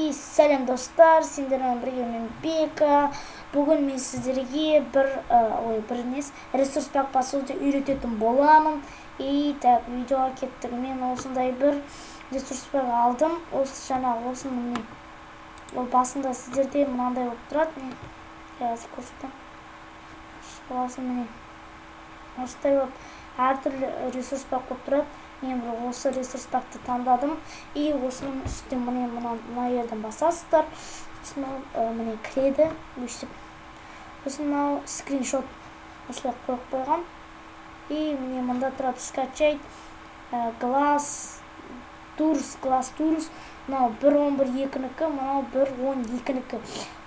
И сәлем достар, сендермен бірге мен Бека. Бүгін мен сіздерге бір ресурс пак басуды үйрететін боламын. И так, видеоға кеттік. Мен осындай бір ресурс пак алдым. Осы жаңағы осыны міне. Ол басында сіздерде мынандай болып тұрады. Міне, қазір көрсетемін. Шығасын міне. Осындай болып әртүрлі ресурс пак болып тұрады. Мен бір осы ресурс пакты таңдадым. И осының үстіне міне мына жерден басасыздар. Сосын міне кіреді өйстіп. Сосын мынау скриншот осылай қойып қойған. И міне мында тұрады скачать глаз дурс, глаз дурс. Мынау 1.11.2-нікі, мынау 1.12-нікі.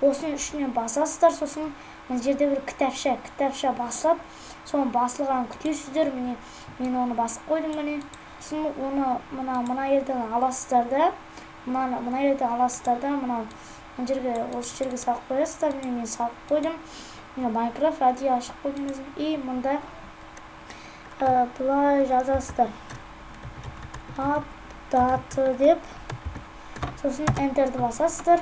Осының үстіне басасыздар. Сосын мына жерде бір кітапша басылады. Соның басылғанын күтесіздер. Міне мен оны басып қойдым міне. Сосын оны мына жерден аласыздар да, мына жерден аласыздар да, мына жерге, осы жерге салып қоясыздар. Міне мен салып қойдым. Міне Майнкрафт әдейі ашып қойдым өзім. И мында былай жазасыздар. Update деп. Сосын Enter'ді басасыздар.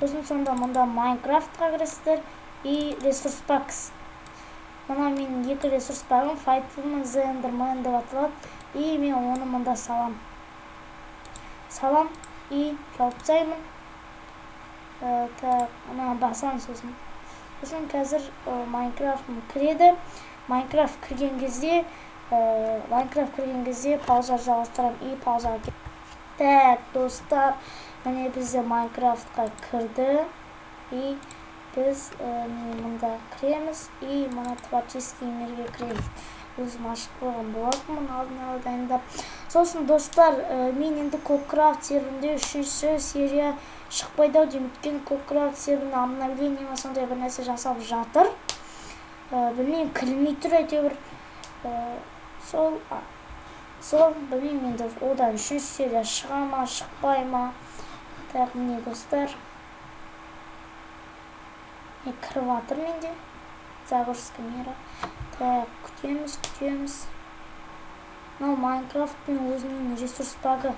Сосын сонда мында Майнкрафтқа кіресіздер. И ресурс пакс. Мына менің екі ресурс пагым Fightful мен The Enderman деп аталады. И мен оны мында салам. Салам и жауып тастаймын. Так, мына басамын сосын. Сосын қазір Майнкрафтым кіреді. Майнкрафт кірген кезде, пауза жалғастырамын и паузаға кет. Так, достар, міне бізде Майнкрафтқа кірді. И біз міне мында кіреміз и мына творческий мирге кіреміз. Өзім ашып қойған болатынмын алдын ала дайындап. Сосын достар, мен енді Коккрафт серверінде 3-ші серия шықпайды ау деймін. Өйткені Коккрафт серверінде обновление ма сондай бір нәрсе жасалып жатыр. Білмеймін, кірмей тұр әйтеуір. Сол білмеймін енді одан 3-ші серия шыға ма, шықпай ма. Так, міне достар. Не кіріп жатыр менде. Загрузка мира. Так, күтеміз, күтеміз. Мынау Майнкрафттың өзінің ресурс пагы.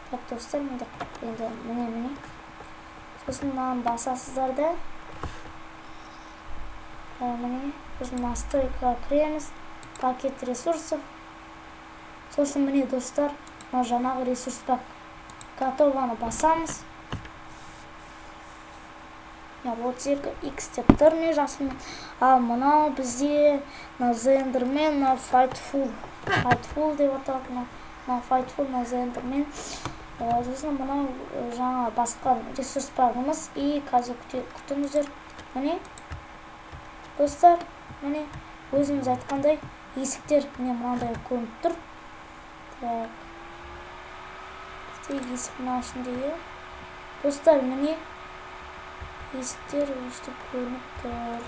Так, достар, менде енді міне. Сосын мынаны басасыздар да. Міне, сосын настройкаға кіреміз. Пакет ресурсов. Сосын міне достар, мына жаңағы ресурс пак готованы басамыз. 32x деп тұр мен жасымын. Ал мынау бізде мына The Enderman, мынау Fightful. Fightful деп аталады. Мынау Fightful, мынау The Enderman. Сосын мынау жаңа басқан ресурс пагымыз. И қазір күтіңіздер. Міне достар, міне өзіміз айтқандай есіктер міне мынандай көрініп тұр. Так. Бізде есік мына ішінде. Достар, міне есіктер өстіп көрініп тұр.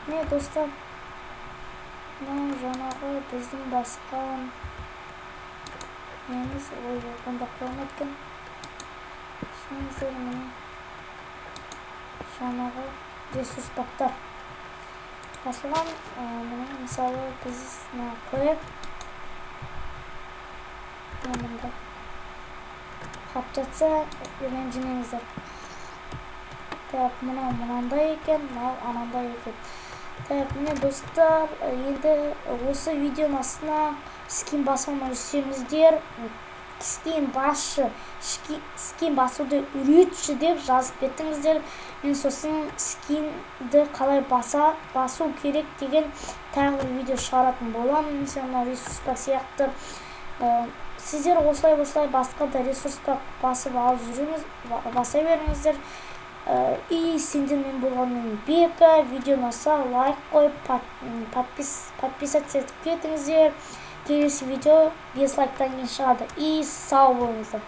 Міне достар, мынау жаңағы біздің басқан неміз, ой, онда қойылмайды екен. Шыңыздар, міне жаңағы ресурс пактар басылған. Міне мысалы біз мына қояйық. Мында қап жатса ренжімеңіздер. Так, мынау мынандай екен, мынау анандай екен. Так, міне достар, енді осы видеоның астына скин баса алмай жүрсеңіздер, скин басшы, скин басуды үйретші деп жазып кетіңіздер. Мен сосын скинді қалай басу керек деген тағы бір видео шығаратын боламын. Мысалы мынау ресурс пак сияқты. Сіздер осылай басқа да ресурс пак басып алып жүріңіз, баса беріңіздер. И сендермен болған мен Бека. Видео ұнаса лайк қойып, подписаться етіп кетіңіздер. Келесі видео 5 лайктан кейін шығады. И сау болыңыздар.